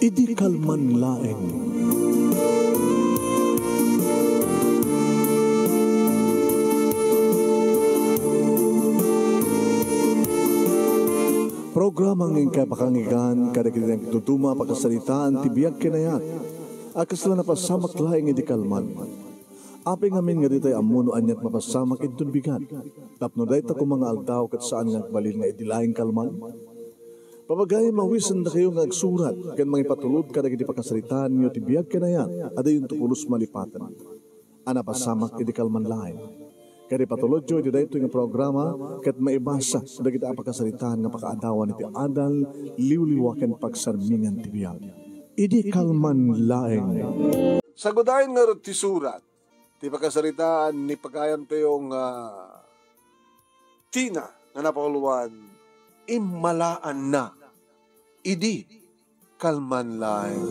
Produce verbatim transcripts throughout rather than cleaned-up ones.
Idi kalman laeng. Programa nga inkay pakanggan kadagiti nagduduma a pakasaritaan ti biag ken ayat a kasla napasamak laeng idi kalman. Apay ngamin nga ditay ammo no aniat mapasamak inton bigat, tapno dayta koma nga aldaw ket saan nga agbalin nga idi laeng kalman? Papagayam a awisendakayo nga agsurat ken mangipatulod kadagiti pakasaritaanyo ti biag ken ayat a diyonto pulos malipaten a napasamak idi kalman laeng. Ket ipatulodyo iti daytoy nga programa ket maibasa dagiti a pakasaritaan nga pakaadawan iti adal, liwliwa ken pagsarmingan ti biag. Idi kalman laeng. Sagudayen ngarud ti surat ti pakasaritaan ni pagayamtayo nga Tina nga napauluan, immalaanna idi kalman laeng.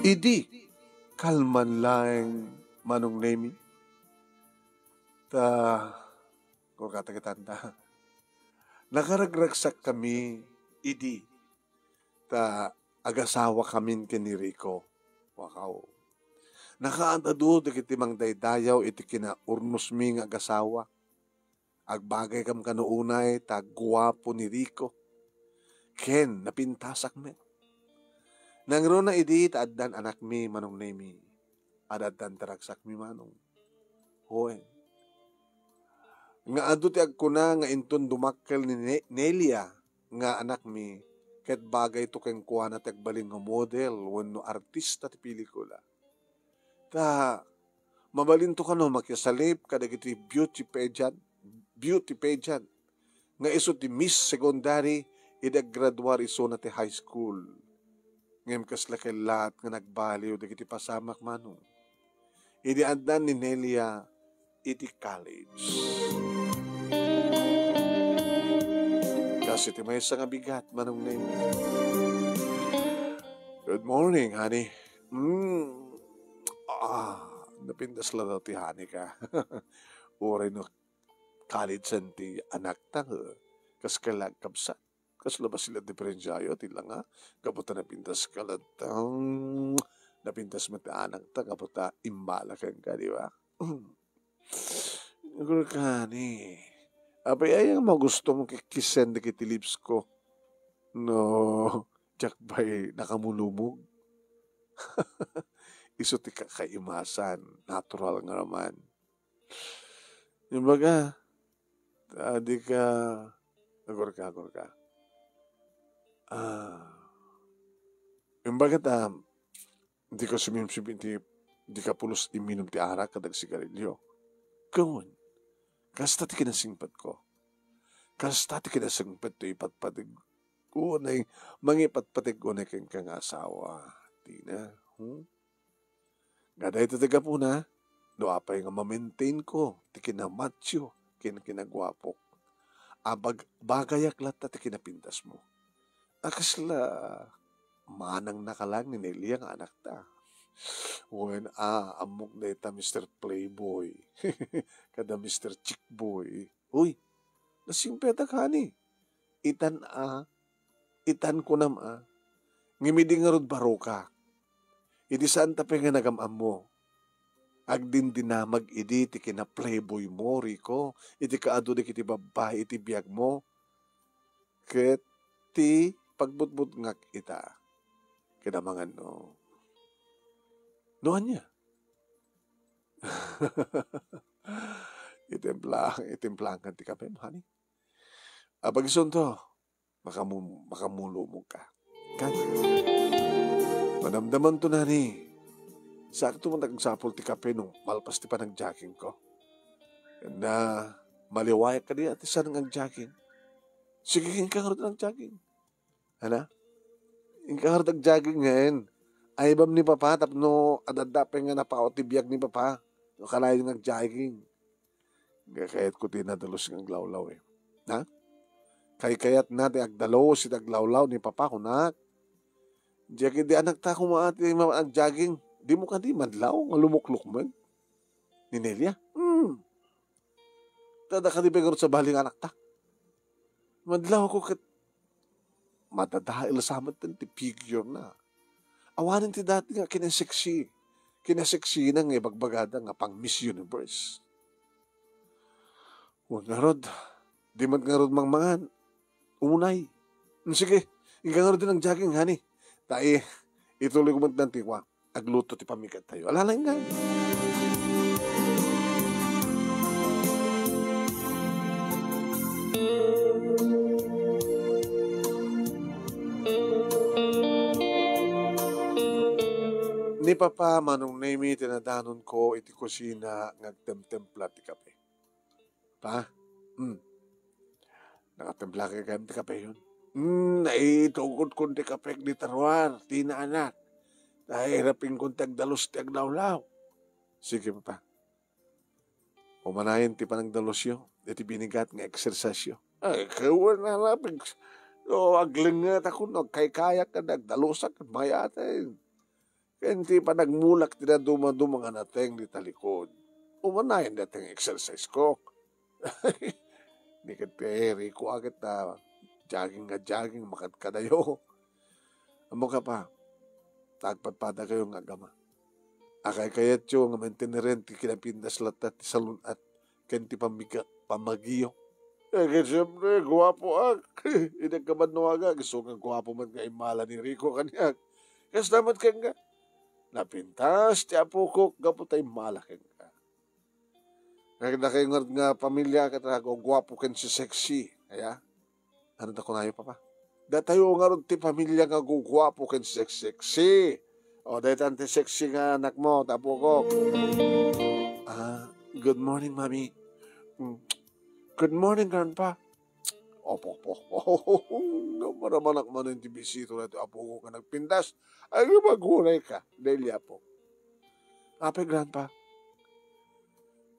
Idi kalman laeng, Manong Nemi. Ta, kurkata kitanta. Nakaragragsak kami idi ta agasawa kamin ken ni Rico. Wakaw. Nakaad-adu dagiti mangdaydayaw iti kinaurnosmi nga agasawa. Agbagaykam kano unay ta guapo ni Rico. Ken napintasak met. Nangruna idi ta addan anakmi, Manong Nemi. Ad-addan ti ragsakmi, Manong. Wen. Nga adu ti agkuna nga inton dumakkel ni Ne-, Nelia nga anakmi, ket bagayto kenkuana ti agbalin nga model wenno artista ti pelikula. Ta, mabalinto kano makisalip kadagiti beauty pageant, beauty pageant nga isu ti Miss Secondary idi aggraduar isuna ti high school. Ngem kasla kellaat nga nagbaliw dagiti pasamak, Manong. Idi addan ni Nelia iti college. Kas iti maysa nga bigat, Manong Nemi. Good morning, honey. Mm. Ah, napintas la daw ti honey ka. Uray no college-en ti anakta, kas kala agkabsat. Kasla ba sila diferensiayo ti langa? Gapu ta napintas ka latta. Hmm, napintas met ti anakta gapu ta imbala kenka, di ba? Agurkani. Apay, aya nga magusto mo kikkisen dagiti lips ko? No, diak pay nakamulumog. Isu ti kakaimasan, natural nga naman. Imbaga, ah, di ka, agurka, agurka. Ah, imbaga ta, di ka sumimsim iti, di ka pulos imminum ti arak ken agsigarilio. Ken, kasta ti kinasingpet ko. Kasta ti kinasingpet ti ipatpatig. Unay, mangipatpatig unay kenka nga asawa. Di na, hmm? Nga dayta ti gapuna, no apay nga ma-maintain ko ti kinamacho ken kinaguapok. Abag-, bagayak latta ti kinapintas mo. A kasla manang nakalang ni Nelia nga anakta. Wen, a, ammok dayta Mister Playboy. Kada Mister Chickboy. Uy, nasingpetak, honey. Itan a, itan kunam a. Ngem idi ngarud baroka. Idi saan ta pay nga nagam-ammo. Agdindinamag idi ti kina-playboy mo, Rico, iti kaadu dagiti babbai iti biag mo. Ket ti pagbutbutngak ita. Ket amangan no. No ania? Itimpla-, itimplaankan ti kape, honey. Apag isunto, makamu-, makamulumog ka. Kan? Manamdaman to, nani. Sakto man agsapul ti kape no malpas ti panag-jogging ko. Na, maliwayak kadi a ti saan nga ag-jogging. Sige, inka ngarud nag-jogging. Ana? Inka ngarud ag-jogging ngayen. Ay, bam ni Papa, tapno adda pay nga napaut ti biag ni Papa. No kanayon nga ag-jogging. Kayatko ti nadalus nga aglawlaw, eh. Ha? Kaykayatna ti agdalus iti aglawlaw ni Papa, kunak. Diak idi anakta koma ti ma-, ag-jogging. Dimo kadi madlaw nga lumuklukmeg? Ni Nelia? Hmm. Ta adda kadi pay ngarud sabali nga anakta? Madlawko ket madadael sa met ti figure na. Awanen ti dati nga kinaseksi. Kinaseksina nga ibagbagada nga pang Miss Universe. Wen ngarud, di met ngarud mangmangan. Unay. Sige, inka ngarud din nagjogging, honey. Ta, eh, ituloy ko met ti kuan. Agluto ti pammigat tayo. Alala nga. Ni Papa, Manong Nemi, ti nadanonko iti kusina nga agtemtempla ti kape. Pa? Hmm. Nakatemplaka gayam ti kapeyon? Hmm, naitugod kon ti kape ni Taruar, ti naanak. Nairapin kon ti agdalus ti aglawlaw. Sige, Papa. Umanayen ti panagdalusyo, iti binigat nga eksersisyo. Ay, kawan na lapig. No, aglengetak no agkaykayak ken agdalusak ket mayaten. Ken ti panagmulak ti dadumaduma nga nateng di talikod. Umanayen dateng exercise ko. Ni ket ti Rico a ket, ah, jogging nga jogging, makadkadayo. Ammoka, Pa, ta agpadpadakayo nga agama. Akaykayatyo nga maintindiren ti kinapintas latta ti salun-at ken ti pammiga-, pammagiyo. Eh, ket siempre, guapoak. Idi agkabannoaga, isu nga guapo met nga immala ni Rico kaniak. Kasta met kenka. Napintas ti apokok gapu ta immala kenka. Nagdakay ngarud nga pamilya ket aguguapo ken si sexy. Aya? Ano da kunayo, Papa? Datayo ngarud ti pamilya nga guguapo ken sexy. O, daytan ti sexy nga anakmo, ti apokok. Ah, good morning, Mami. Mm. Good morning, Grandpa. Opo, opo. Nga maramanak man ti bisita daytoy apokok nga nagpintas. Ay, magunay ka. Dahil yapo. Apay, Grandpa?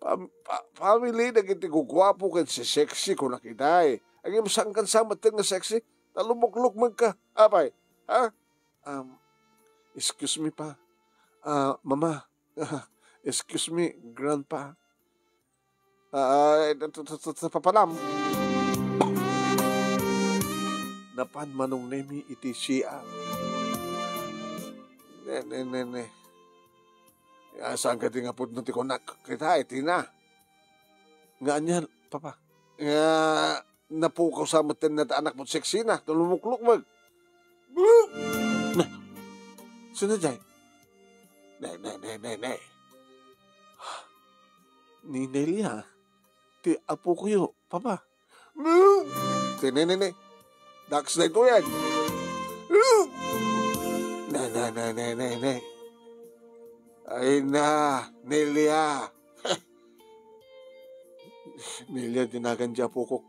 Pam-, pa-, family dagiti guguapo ken si sexy, kunak itay. Agim sangkan sa metten nga sexy, ta lumuklukmeg ka. Apay, ha? Um, excuse me, Pa. Ah, Mama. Excuse me, Grandpa. Ah, ta-, ta-, ta-, ta-, papalam. Napan Manong Nemi iti C R. Ne, ne, ne, ne. Ya, saan ka di nga pudno ti kunak? Kita, iti na. Nga anian, Papa? Nga napukaw sa metten na ta anak mo sexy na, ta lumuklukmeg. Ne, sino jay? Ne, ne, ne, ne, ne. Ni Nelia, ti apokoyo, Papa. Ti ne, ne, ne. Daks na ito yan. Ne, ne, ne, ne, ne, ne. Ay na, Nelia. Nelia, dinagan di apokok.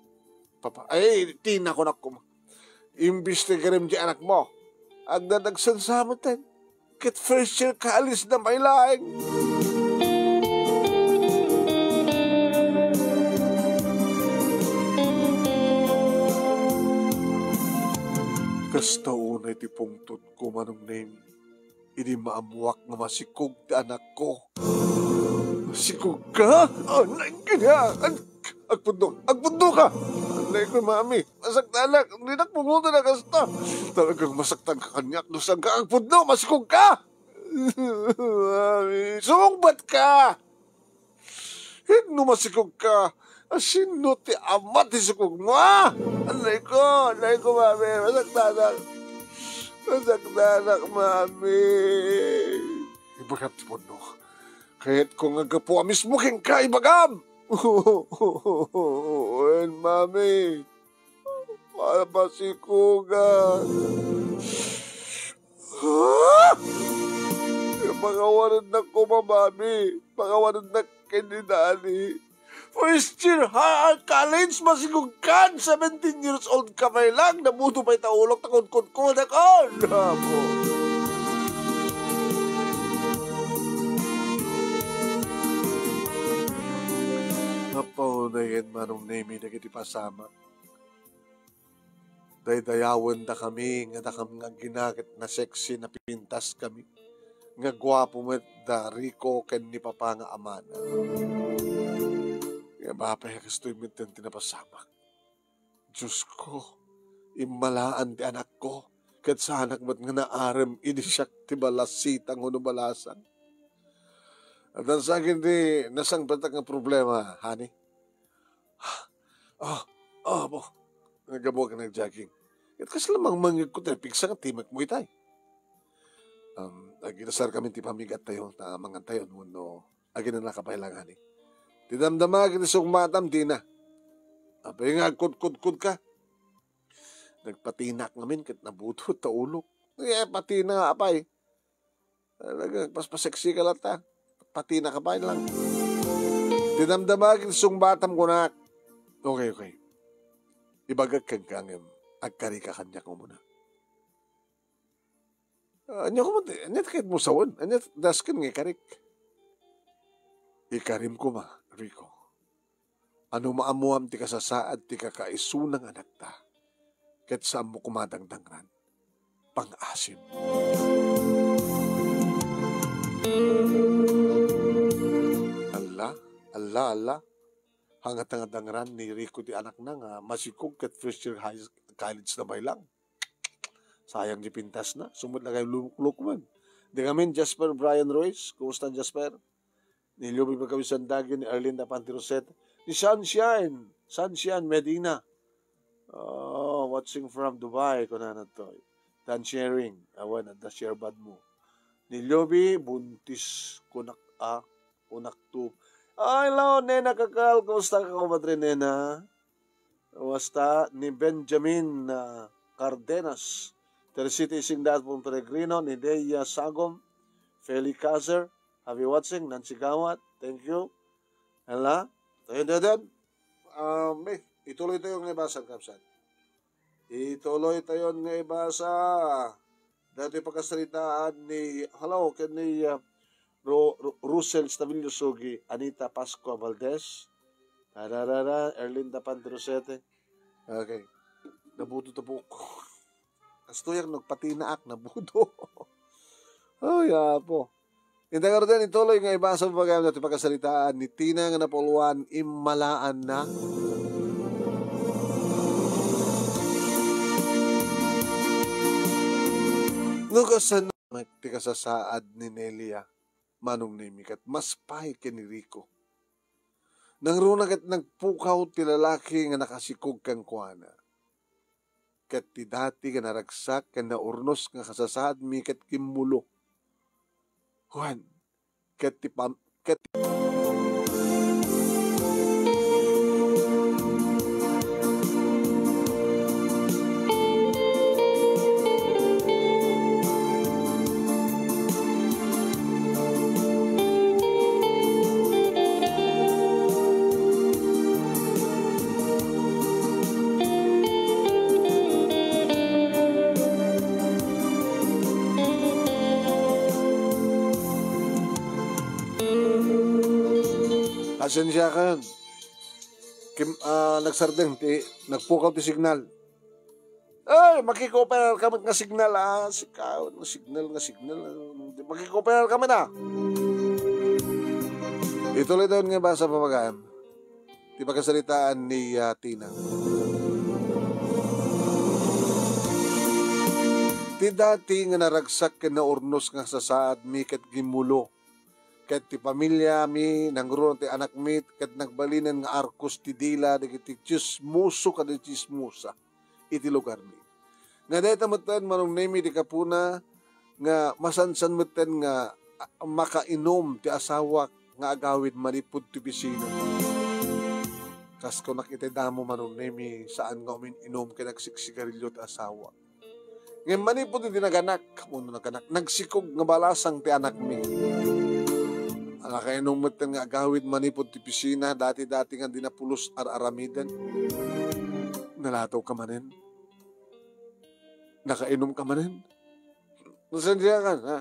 Papa, ay, Tina, kunak koma. Imbestigarem di anakmo. Agdadagsen sa metten. Ket first year college na pay laeng. Kasta unay ti pungtotko, Manong Nemi. Idi maammoak nga masikog ti anakko. Masikog ka? Anay ka na! Ag-, agpudno! Agpudno ka! Anay ko, Mami. Masaktanak. Dinak pumunto na kasta. Talagang masaktan ka kaniak. No saan ka agpudno, masikog ka! Mami, sumungbat ka! Hinno masikog ka? Asino ti ama ti sikog mo, ah? Anay ko, anay ko, Mami. Masaktanak. Masaktanak, Mami. Ibagam ti pudno. Kayatko nga gapu a mismo kenka, ibagam. Wen, Mami. Para masikogan. Ah! Pakawanennak koma, Mami. Pakawanennak ken ni Daddy. First year ha-, college, masikog kan. Seventeen years old ka pay lang. Nabuto pay ta ulok, ta kunkun ko, dakon. Apo. Napaunay ken Manong Nemi dagiti pasamak. Daydayawendakami nga dakam nga agina ket nasexy, napintaskami. Nga guapo met da Rico ken ni Papa nga amana. Nga apay a kastoy metten ti napasamak. Diosko, immalaan ti anakko, ket saanak met nga naarem idi siak ti balasitang wenno balasang. Addan sa ketdi nasangpetak nga problema, honey. Ah, ah, bo. Naggabuak nga nagjogging. Ket kasla mangmangngegko ti napigsa nga timekmo itay. Um, aginasarkamin ti pamigattayo, ta mangantayon wenno aginanaka pay lang, honey. Ti damdama ket ti sungbatam, dina. Apay nga agkudkudkod ka? Nagpatinak ngamin ket nabuto ta ulok. Eh, patina nga, apay. Talaga, paspaseksi ka latta. Patina ka pay lang. Ti damdama ket ti sungbatam, kunak. Okay, okay. Ibagak kenka ngem agkarika kaniak umuna. Ah, ania koma ti, ania ti kayatmo sawen? Ania ti dasken nga ikarik? Ikarim koma, Rico. Ano maammoam ti kasasaad ti kakaisuna nga anakta, ket saanmo koma dangdangran. Pang-asim. Alla, alla, alla. Hangata nga dangran ni Rico ti anakna nga masikog ket first year high, college na pay lang. Sayang ti pintasna. Sumot la kay luklukmen. Di ngamin, Jasper Brian Ruiz. Kumusta, Jasper? Ni Lubig Pagkawisan Dagyo, ni Arlinda Pantiroseta. Ni Sunshine. Sunshine Medina. Oh, watching from Dubai, kunana to. Dan sharing. Awan, adda share bad mo. Ni Lubig, buntis, kunak, ah, kunak to. Ay, hello, Nena Kakal. Kumusta ka, kumadre Nena? Basta ni Benjamin, ah, Cardenas, Teresita Ising Daat Pong Peregrino, ni Deya Sagom, Feli Caser, happy watching, Nancy Gawat, thank you. Hala, tayo, tayo, tayo. Ah, may, ituloy tayo nga ibasa, Kapsan. Ituloy tayo nga ibasa. Dati pagkasaritaan ni, hello, ken ni, ah, Ro-, Ro-, Russell Stabillo Sugi, Anita Pascua Valdez, tararara, Erlinda Pandrosete. Okay. Nabuto ta buok. Kastoyak nagpatinaak, nabuto. Ay, apo. Inda nga ruten, ituloy nga ibasa mo pagayam dati pagkasaritaan ni Tina nga napuluan, immalaanna. No kasano ti kasasaad ni Nelia, Manong Nemi, ket mas pay ken ni Rico. Nangruna ket nagpukaw ti lalaki nga nakasikog kenkuana. Ket ti dati nga naragsak ken naurnos nga kasasaadmi ket gimmulo. Wen, ket ti pam-, ket Pasensiakan. Kim-, ah, nagsardeng ti, nagpukaw ti signal. Ay, makikoperar ka met nga signal, ah. Sikaw, nga signal, nga signal. Makikoperar ka met, ah. Ituloy tayo nga basa, papagayam. Ti pakasaritaan ni, ah, Tina. Ti dati nga naragsak ken naurnos nga sasaadmi ket gimmulo. Ket ti pamiliami, nangruna ti anakmi, ket nagbalinen nga arkos ti dila dagiti tsismoso kadagiti tsismosa iti lugarmi. Nga dayta metten, Manong Nemi, ti kapuna nga masansan metten nga, ah, makainom ti asawak nga agawid manipud ti opisina. Kas kunak iti damo, Manong Nemi, saan nga umin-inom ken agsigsigarilio ti asawak. Ngem manipud iti naganak, wenno naganak, nagsikog nga balasang ti anakmi. Nakainom metten nga agawid manipud ti opisina, dati-dati nga di napulos ar-aramiden. Nalataw ka manen? Nakainom ka manen? Nasandiakan, ha?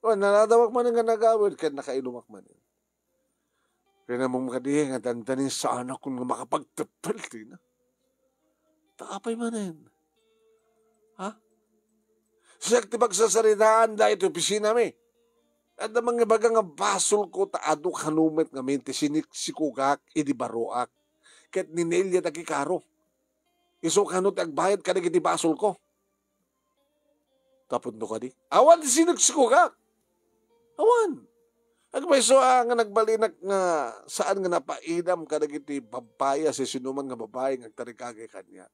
O, naladawak manen nga nagawid, ket nakainumak manen. Kaya namang makadiya nga dandanin saan akon nga makapagteppel, Tina. Ta apay manen? Ha? Siak ti pagsasaritaan da iti opisina mi. Adda mangibaga nga basol ko ta adu kanumet ngamin ti siniksikogak idi baroak. Ket ni Nelia dagikaro. Isu kano ti agbayad kadagiti basolko. Tapno kadi, awan ti sinagsikogak. Awan. Agpayso a nga nagbalinak nga saan nga napaidam kadagiti babbai a sisinoman nga babai nga agtarigagay kaniak.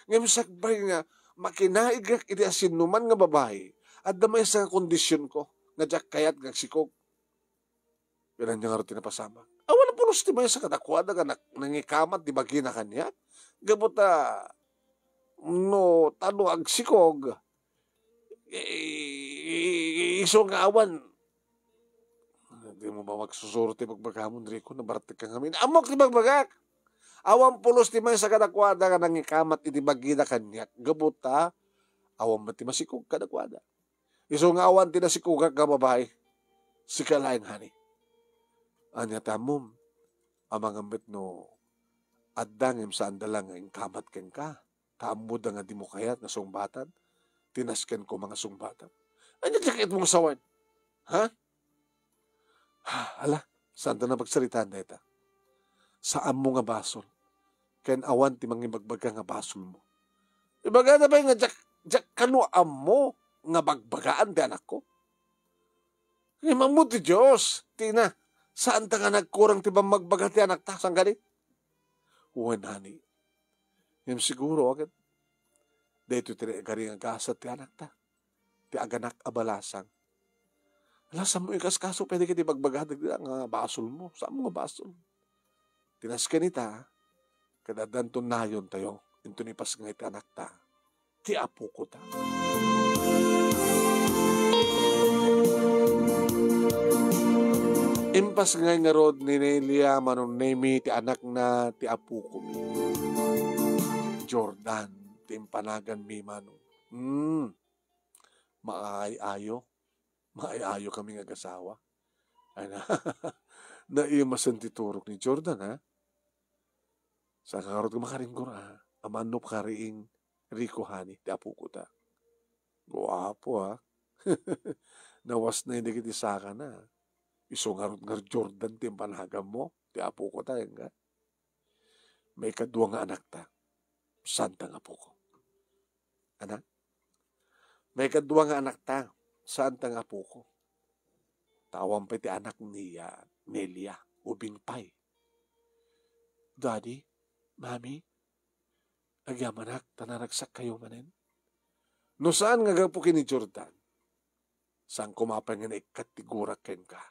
Ngem sakbay nga makinaigak iti asinoman nga babai, adda maysa nga kondisionko nga diak kayat nga agsikog. Ket ania ngarud ti napasamak? Awan a pulos ti maysa kadakuada nga nak-, nangikamat ti bagina kaniak. Gapu ta no, ta no agsikog, i-, i-, isu nga awan. Di mo ba magsusuro ti bagbagamon, Rico? Nabartek ka ngamin. Ammok ti bagbagak. Awan pulos ti maysa kadakuada nga nangikamat iti bagina kaniak. Gapu ta, awan met ti masikog kadakuada. Isu nga awan ti nasikogak nga babai, sika laeng, honey. Ania ti ammom? Amangan met no adda ngem saanda la nga inkamat kenka, ta ammoda nga dimo kayat nga sungbatan ti nasken koma nga sungbatan. Ania ti kayatmo nga sawen? Ha? Ala, saanta nga pagsaritaan dayta. Saanmo nga basol, ken awan ti mangibagbaga nga basolmo. Ibagada pay nga diak, diak kano ammo nga bagbagaan ti anakko. Ngem ammo ti Dios, Tina, saanta nga nagkurang ti pammagbaga ti anakta, saan kadi? Wen, honey. Ngem siguro, ket daytoy ti naigaring a gasat ti anakta, ti aganak a balasang. Ala, saanmo ikaskaso pay dagiti bagbagada nga basolmo, saanmo nga basol. Ti nasken ita, ket addanto nayontayo, inton ipasngay ti anakta, ti apokota. Impasngay ngarud ni Nelia Manong Nemi ti anakna ti apokomi. Jordan ti impanaganmi, Manong. Hmm. Maay-ayo. Maay-ayo kami nga agasawa. Ay na, naimasen ti turok ni Jordan, ha? Saan ngarud nga makaringgor, a? Amanok kariing Rico, honey, ti apokota. Guapo, ha? Nawasnay dagiti sakana. Isu ngarud nga Jordan ti impanaganmo, ti apokota, nga. Maikadua nga anakta, saanta nga apoko. Anak? Maikadua nga anakta, saanta nga apoko. Ta awan pay ti anak ni, ah, Nelia, ubing pay. Daddy, Mommy, agyamanak ta naragsakkayo manen. No saan nga gapu ken ni Jordan, saan koma pay nga naikkat ti gurak kenka,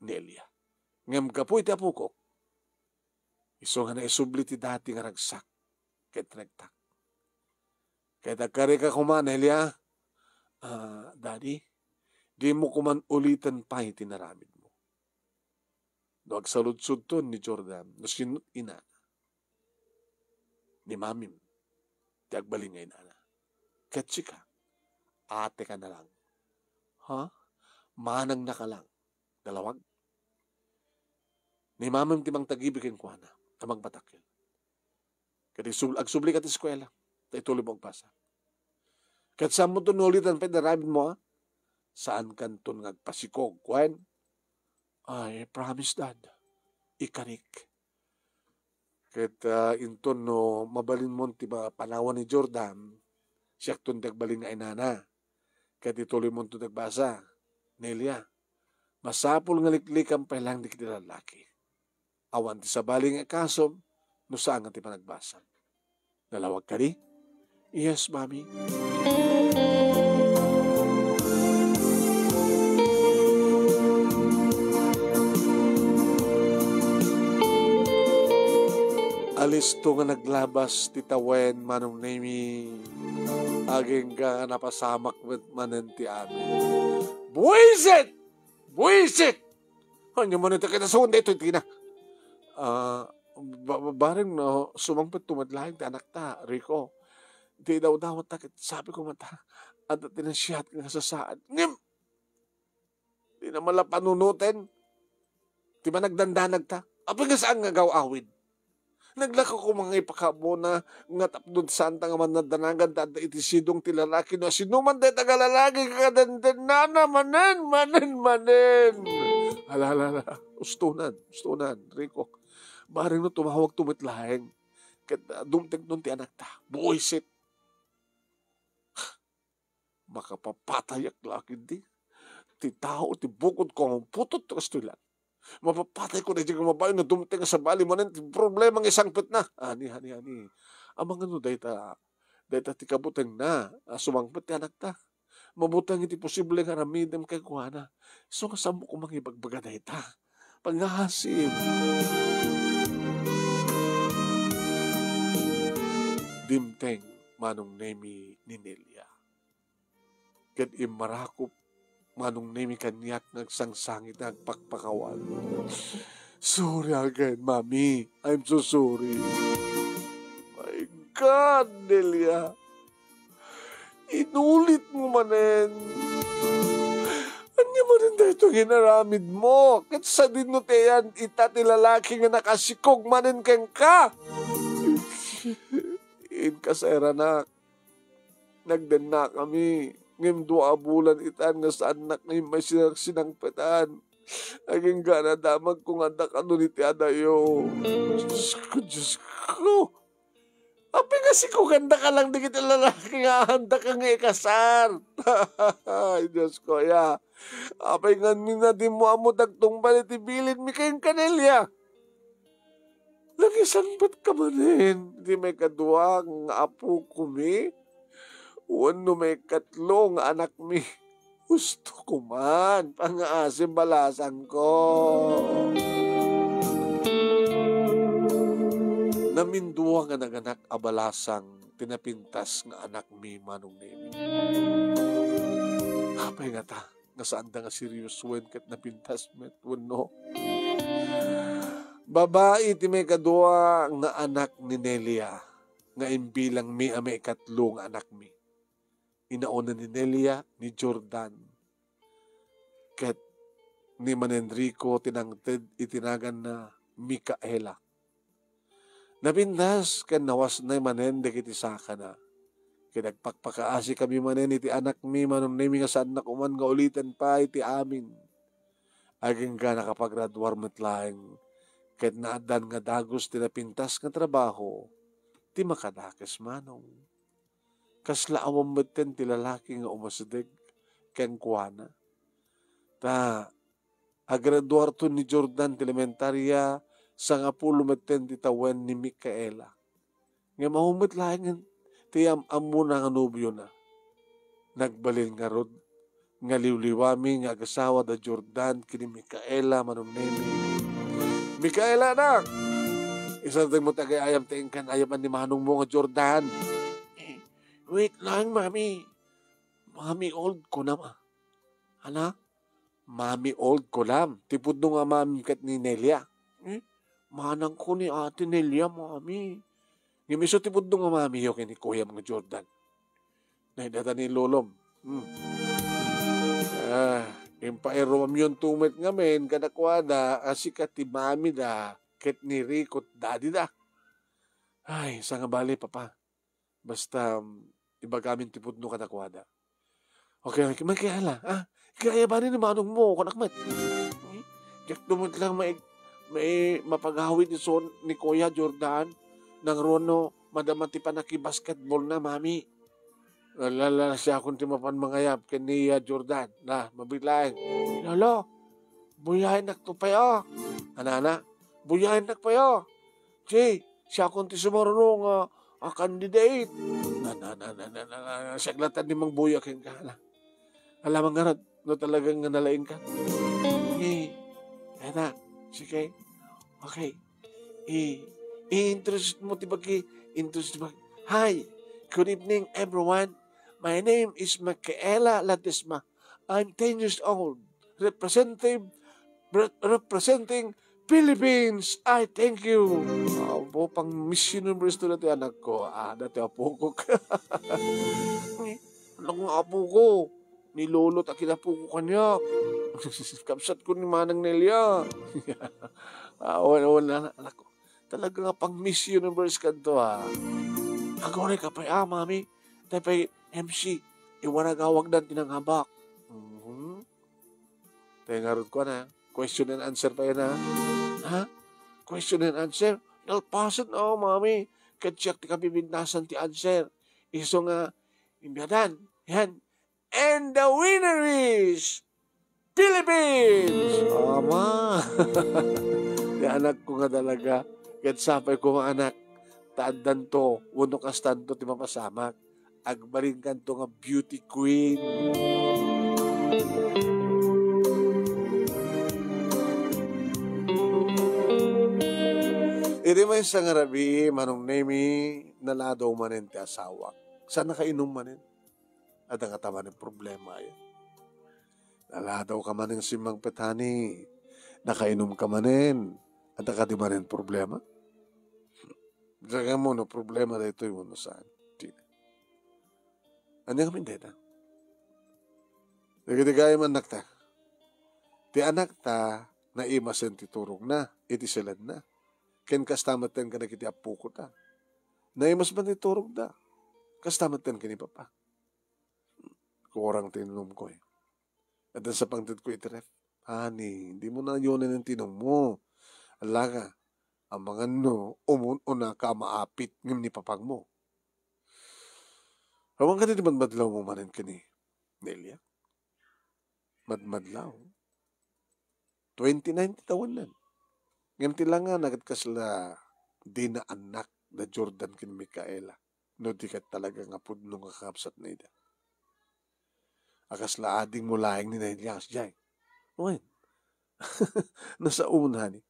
Nelia. Ngem gapu iti apokok, isu nga naisubli ti dati nga ragsak ket regtak. Ket agkarika koma, Nelia, ah, Daddy, dimo koman uliten pay ti naramidmo. No agsaludsodton ni Jordan no sino ti inana, ni Mamim ti agbalin nga inana. Ket sika, ateka na lang. Ha? Manangnaka lang. Nalawag? Ni Mamim ti mangtagibi kenkuana, a mangpatakkel. Ket isub-, agsubli ka ti eskuela, ta ituloy mo agbasa. Ket saanmo ton no ulitan pay ti naramidmo, a? Saankanton nga agpasikog, kuen? Ay, promise, Dad. Ikarik. Ket, ah, inton no mabalinmon ti ma-, panawan ni Jordan, siakton ti agbalin nga inana. Ket ituloymonto ti agbasa. Nelia, masapul nga liklikan pay laeng dagiti lallaki. Awan ti sabali nga ikasom no saan nga ti panagbasam. Nalawag kadi? Yes, Mami. Alisto nga naglabas ti tawen, Manong Nemi. Agingga nga napasamak met manen ti amin. Buisit! Buisit! Ania man iti kinasuon daytoy, Tina? Ah, ba-, ba-, bareng no, sumangpet to met laeng ti anakta, Rico. Ti idawdawat ta ket sabi ko met, adda ti nasiat nga sasaad. Ngem, di na man la panunoten ti managdandanag ta. Apay nga saan nga agaw-awid? Naglako koma nga ipakaammo na nga tapno saanta nga mannadanagan ta adda iti sidong ti lalaki no sinoman dayta nga lalaki nga kadendennana manen, manen, manen. Ala, ala, ala. Ustonan, ustonan, Rico. Bareng no tumawag to met laeng. ket, ah, dumtengton ti anakta. Buisit. Makapapatayak la ketdi. Ti tao ti bukodko a mangputot kastoy laeng. Mapapatayko daydiay a babai no dumteng a sabali manen ti problema nga isangpetna. Ani, ani, ani. Amangan no dayta, dayta ti kabutengna a sumangpet ti anakta. Mabuteng iti posible nga aramidem kenkuana. Isu nga saanmo koma nga ibagbaga dayta. Pangngasim. Dimteng Manong Nemi ni Nelia. Ket immarakop Manong Nemi kaniak nga agsangsangit nga agpakpakawan. "Sorry again, Mami. I'm so sorry." My God, Nelia. Inulitmo manen. Ania manen daytoy nga inaramidmo? Ket sadino ti ayan ita ti lalaki nga nakasikog manen kenka? Inka, sir, anak. Nagdennakami. Ngem dua a bulan itan nga saannak nga immay sinak sinangpetan. Agingga nadamagko nga adda kadun iti adayo. Diosko, Diosko! Apay nga sikogandaka lang dagiti lalaki nga aandaka nga ikasar? Ay, Diosko, aya. Apay ngarud a dimmo ammo ti agtungpal iti bilinmi kenka, Nelia? Nangisangpetka manen iti maikadua nga apokomi wenno maikatlo nga anakmi? Hustoko man, pangngaasim, balasangko. Namindua nga naganak a balasang ti napintas nga anakmi, Manong Nemi. Apay ngata nga saanda nga seriosoen ket napintas met wenno? Babai ti maikadua nga anak ni Nelia nga imbilangmi a maikatlo nga anakmi. Inauna ni Nelia ni Jordan, ket ni Manenrico ti nangted iti naganna Micaela. Napintas ken nawasna manen dagiti sakana. Ket agpakpakaasikami manen iti anakmi, Manong Nemi, nga saanna koman nga uliten pay ti amin. Agingga nakapagraduar met laeng, ket naaddan nga dagus ti napintas nga trabaho ti makadakes, Manong. Kasla awan metten ti lalaki nga umasideg kenkuana. Ta agraduarto ni Jordan ti elementaria, sangapulo metten ti tawen ni Micaela. Ngem awan met laengen ti am-ammona nga nobiona. Nagbalin ngarud nga liwliwami nga agasawa da Jordan ken ni Micaela, Manong Nemi. Micaela, anak! Isardengmo ti agay-ayam ta inkan ayaban ni manongmo nga Jordan. Wait lang, Mami. Mami Old kunam, a. Ala, Mami Old kunam. Ti pudno nga mami ket ni Nelia. Eh, manangko ni Ate Nelia, Mami. Ngem isu ti pudno nga mamiyo ken ni kuyam nga Jordan. Naydatan ni lolom. Hmm. Ah, impairuamyonto met ngamin kadakuada a sika ti mamida ket ni Rico ti dadida. Ay, sangabali, Papa. Basta, um, ibagamin ti pudno kadakuada. Okay, okay, Micaela, ah, kayabani ni manongmo, kunak met. Hmm? Diak met lang mai-, mai-, mapagawid isu ni Kuya Jordan, nang runo, madama ti panakibasketballna, Mami. Ala, ala, siakon ti mapan mangayab ken ni, ah, Jordan. Na, mabiit laeng. Lolo, buyaennakto pay, oh. Anana, buyaennak pay, oh. Jay, siakon ti sumaruno nga a candidate. Na, na, na, na, na, na, na, siak latta ti mangbuya kenka, na. Alamang ngarud, no talagang nga nalaingka. Eh, eto, sige. Okay. I, i-introduce mo ti bagi, introduce ti bagi. Hi, good evening, everyone. My name is Micaela Ladesma. I'm ten years old. Representative, re-, representing Philippines. I thank you. Apo, pang Miss Universe to dati anak ko. Ah, dati apo ko. Anak nga apo ko. Ni lolo ta kinapoko kaniak. Kabsat ko ni Manang Nelia. Ah, awan, awan, anak, anak ko. Talaga nga pang Miss Universe kanto, ah. Aguray ka pay, ah, Mami. Tay pay M C. Iwan agawagdan ti nangabak. Mhm. Tay ngarud ko na. Question and answer pa yan, ha? Ha? Question and answer? Nalpasen, oh, Mami. Ket siak ti kabibignasan ti answer. Isu nga, imbiadan. Yan. And the winner is Philippines! Ama! Ti anakko nga talaga. Ket sapay koma, anak, ta addanto, wenno kastanto ti mapasamak. Agbalinkanto nga beauty queen. Iti maysa nga rabii, Manong Nemi, naladaw manen ti asawak. Saan nakainom manen? Adda ngata manen problema, aya? Naladaw ka manen simmangpet, honey. Nakainom ka manen. Adda kadi manen problema? Diak ammo no problema daytoy wenno saan. Ti, ania ngamin dayta? Dagiti gayam annakta. Ti anakta, naimasen ti turogna iti silenna. Ken kasta metten kadagiti appokota. Naimas man ti turogda. Kasta metten ken ni Papa. Kurang ti inumko, eh. Adda sapangtedko iti ref. Honey, dimo na ayonen ti inummo. Alaka, amangan no, umun-unaka a maapit ngem ni Papangmo. Awan kadi ti madmadlawmo manen ken ni Nelia? Madmadlaw. Twenty-nine ti tawenna. Ngem ti langana ket kasla dina annak da Jordan ken Micaela. No di ket talaga nga pudno nga kakabsatna ida. A kasla adingmo laeng ni Nelia kasdiay. Wen, nasaomo, honey.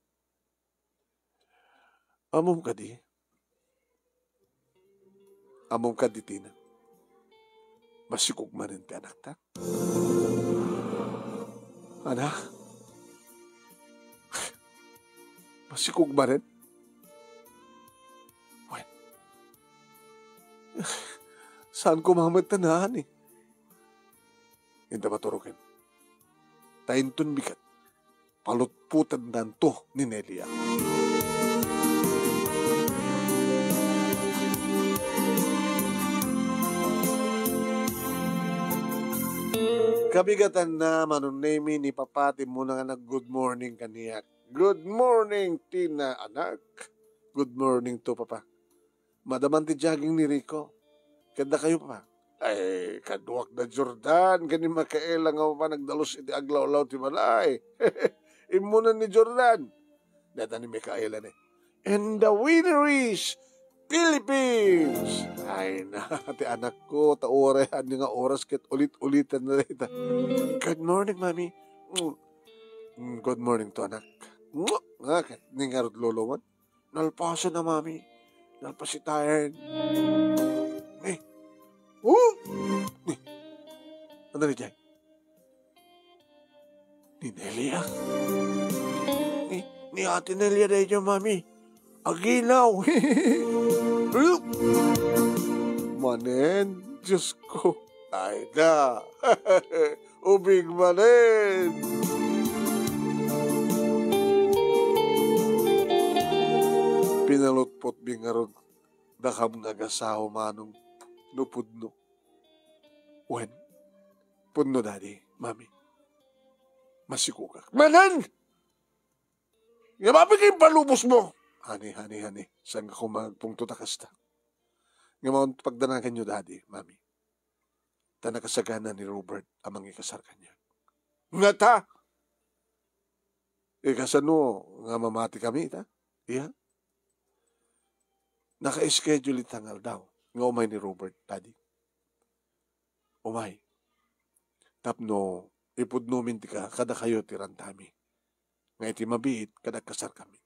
Ammom kadi? Ammom kadi, Tina? Masikog manen ti anakta. Anak? Masikog manen? Wen. Saan koma met ta naan, eh. Inta maturoken. Ta inton bigat, palutpotendanto ni Nelia. Kabigatanna, Manong Nemi, ni Papa ti immuna nga nag-good morning kaniak. "Good morning, Tina, anak." "Good morning to, Papa." Madaman ti jogging ni Rico. Ket dakayo, Papa? "Ay, kaduak da Jordan ken ni Micaela nga mapan agdalus iti aglawlaw ti balay." "Immunan ni Jordan." Dayta ni Micaela ni, "And the winner is Philippines!" Ay na, ti anakko, ta uray ania nga oras ket ulit-ulitan na dayta. "Good morning, Mami." "Mm, good morning to, anak." Nga ket ni ngarud lolo man. Nalpasen a, Mami. Nalpasitayen. Ni. Oh? Ni. Ania daydiay? Ni Nelia? Ni, ni Ate Nelia daydiay, Mami. Aginaw. Manen, Diyos ko. Ay da. Ubing manen. Pinalutpotmi ngarud dakam nga agasawa, Manong, no pudno. Wen, pudno, Daddy, Mami. Masikogak. Manen! Nga mapigay palubosmo! Honey, honey, honey. Saan nga koma agpungtot a kasta? Nga maun pagdanaganyo, Daddy, Mami. Ta nakasagana ni Robert a mangikasar kaniak. Ngata? Ikasano nga mamati kami, ta? Iya? Naka-schedule ita nga aldaw nga umay ni Robert, Daddy. Umay. Tapno ipudnomin ti ka-, kadakayo ti rantami. Nga iti mabiit, kada agkasarkami.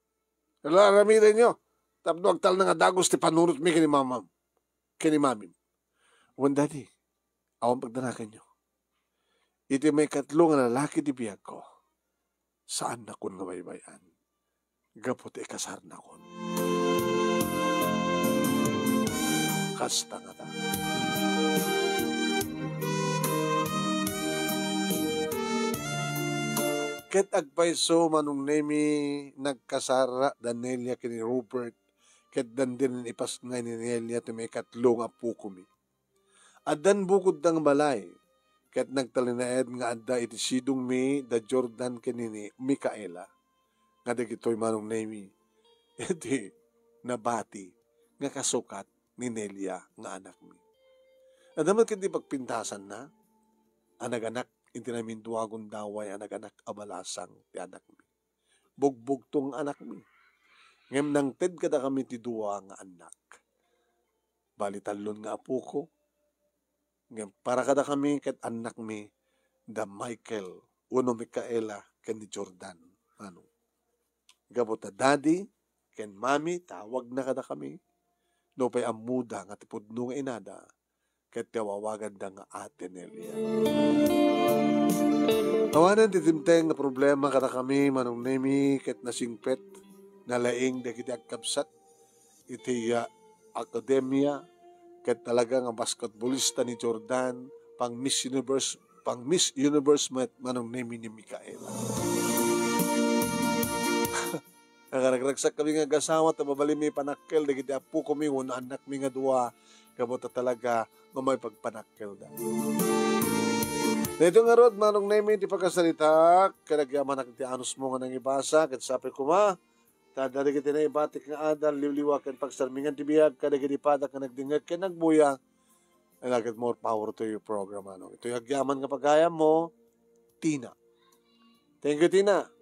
Ala, aramidenyo. Tapno agtalna nga dagus ti panunotmi ken ni mamam. Ken ni mamim. Wen, Daddy, awan pagdanaganyo. Iti maikatlo nga lalaki ti biagko, saannakon nga baybay-an gapu ta ikasarnakon. Kasta ngata. Ket agpayso, Manong Nemi, nagkasar da Nelia ken ni Robert, ket dandinen ipasngay ni Nelia ti maikatlo nga appokomi. Addan bukodda nga balay, ket nagtalinaed nga adda iti sidongmi da Jordan ken ni Micaela, nga dagitoy, Manong Nemi, iti nabati nga kasukat ni Nelia nga anakmi. Adda met ketdi pagpintasanna a naganak iti namindua a gundaway a naganak a balasang ti anakmi. Bugbugto nga anakmi. Ngem nangted kadakami ti dua nga annak. Bali, tallon nga apoko. Ngem para kadakami ket annakmi da Michael wenno Micaela ken ni Jordan. Ano? Gapu ta daddy ken mommy, tawagna kadakami. Nupay ammoda nga ti pudno nga inada, ket ti awawaganda nga Ate Nelia. Awanen ti dimteng nga problema kadakami, Manong Nemi, ket nasingpet, nalaing dagiti agkabsat iti, ah, akademia, ket talaga nga basketballista ni Jordan, pang Miss Universe, pang Miss Universe met, Manong Nemi, ni Micaela. Nagaragragsak kami nga agasawa ta mabalinmi panakkel dagiti appokomi wenno annakmi nga dua, gapu ta talaga nga maipagpanakkelda. Daytoy ngarud, Manong Nemi, ti pakasaritak, ket agyamanak ti anusmo nga nangibasa, ket sapay koma, ta dagiti naibatik nga adal, liwliwa ken pagsarmingan ti biag, kadagiti padak nga nagdingngeg ken nagbuya, and I get more power to your program, ano. Itoy agyaman nga pagayammo, Tina. Thank you, Tina.